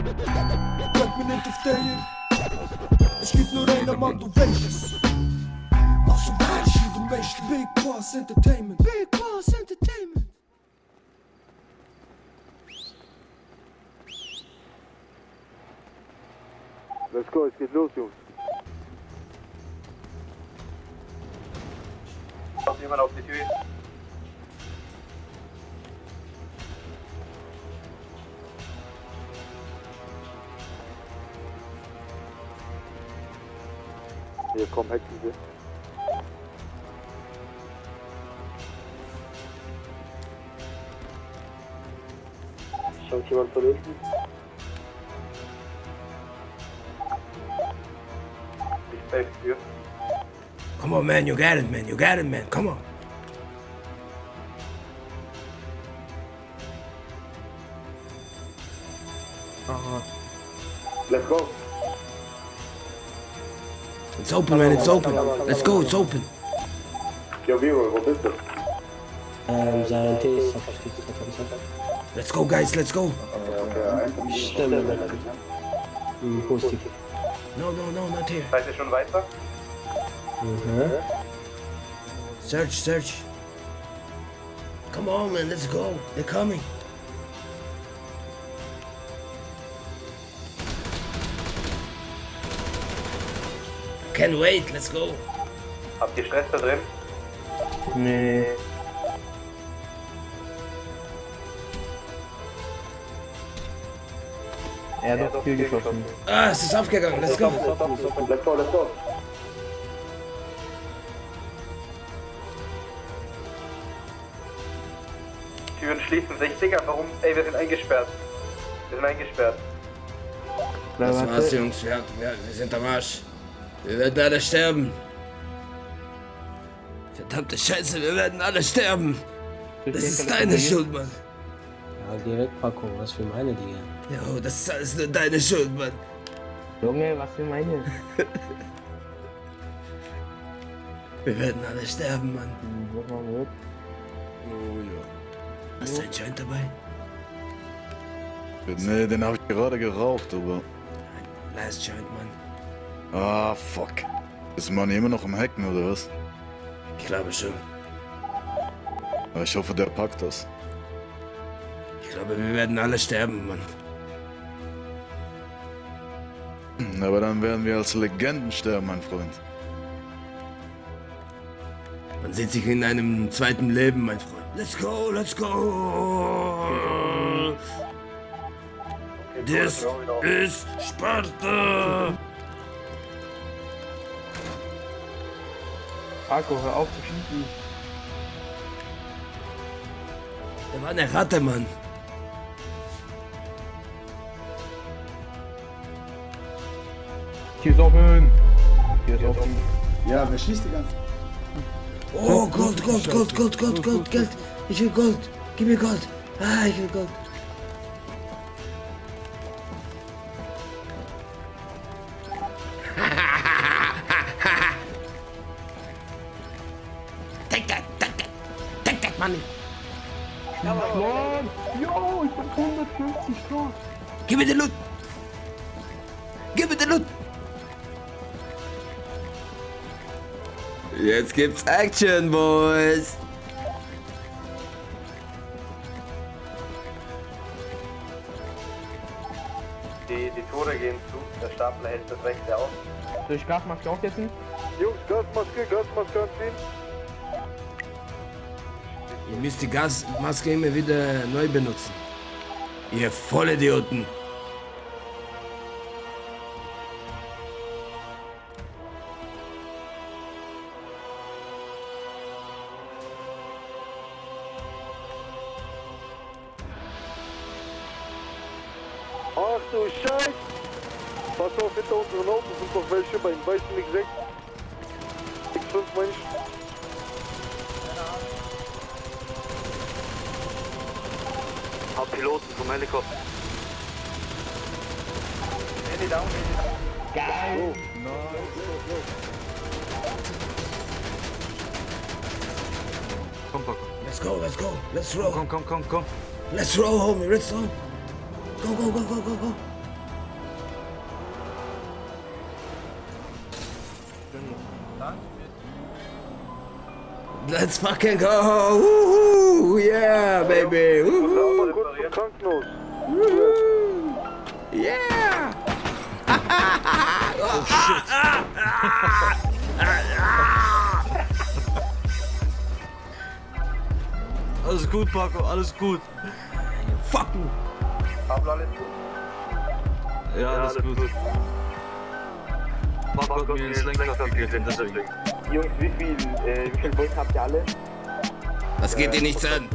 Bleib mir nicht auf der. Es gibt nur einen Mann, du welches. Also weißt du, du möchtest Big Boss Entertainment. Big Boss Entertainment. Let's go, es geht los, Jungs. Kommt jemand auf die Tür? Hier, komm, hacken Sie. Schaut jemand von hinten? Ich safe Tür. Come on, man, you got it, man. You got it, man. Come on. Let's go. It's open, man. It's open. Let's go. It's open. Ja, Viro, wo bist du? Sein Tee ist Let's go, guys. Let's go. Stimme. Positiv. No, not here. Seid ihr schon weiter? Search. Come on, man. Let's go. They're coming. Can't wait. Let's go. Habt ihr Stress da drin? Nee. Er hat doch viel geschossen. Ah, es ist aufgegangen. Let's go. Let's go. Türen schließen sich. Digga, warum? Ey, wir sind eingesperrt. Das war's, Jungs. Wir sind am Arsch. Wir werden alle sterben. Verdammte Scheiße, wir werden alle sterben. Das ist deine Schuld, Mann. Ja, geh weg, Paco. Was für meine, Digga? Jo, das ist alles nur deine Schuld, Mann. Junge, was für meine? Wir werden alle sterben, Mann. Was machen wir? Oh ja. Hast du einen Joint dabei? Nee, den habe ich gerade geraucht, aber... Last Joint, Mann. Ah, fuck. Ist man immer noch am Hacken, oder was? Ich glaube schon. Ja, ich hoffe, der packt das. Ich glaube, wir werden alle sterben, Mann. Aber dann werden wir als Legenden sterben, mein Freund. Man sieht sich in einem zweiten Leben, mein Freund. Let's go, let's go! This is Sparta! Paco, hör auf zu schießen. Der war eine Ratte, Mann. Hier ist offen. Hier ist offen. Ja, wer schießt die ganze? Oh, Gold, Geld. Ich will Gold. Gib mir Gold. Ah, ich will Gold. Take that money. Mann! Jo, ich bin 150 tot. Gib mir den Loot. Jetzt gibt's Action, Boys. Die Tore gehen zu. Der Stapler hält das rechte auf. Soll ich Gasmaske aufsetzen? Jungs, Gasmaske anziehen. Ihr müsst die Gasmaske immer wieder neu benutzen. Ihr Vollidioten. Ach du Scheiß! Pass auf, hinter unseren Autos sind noch welche beim weißen X6. X5 meine ich. Hab Piloten vom Helikopter. Handy down. Geil! Komm, Paco. Let's go. Let's roll. Komm. Let's roll, homie. Let's roll. Go. Let's fucking go! Woohoo! Yeah, baby! Woohoo! Mal kurz zum Krankenhaus. Woohoo! Yeah! Alles gut, Paco, alles gut. Fucken! Pablo, alles gut? Ja, alles gut. Paco hat mir ins Lenkrad gegriffen, deswegen. Jungs, wie viel Volt habt ihr alle? Das geht dir nichts an.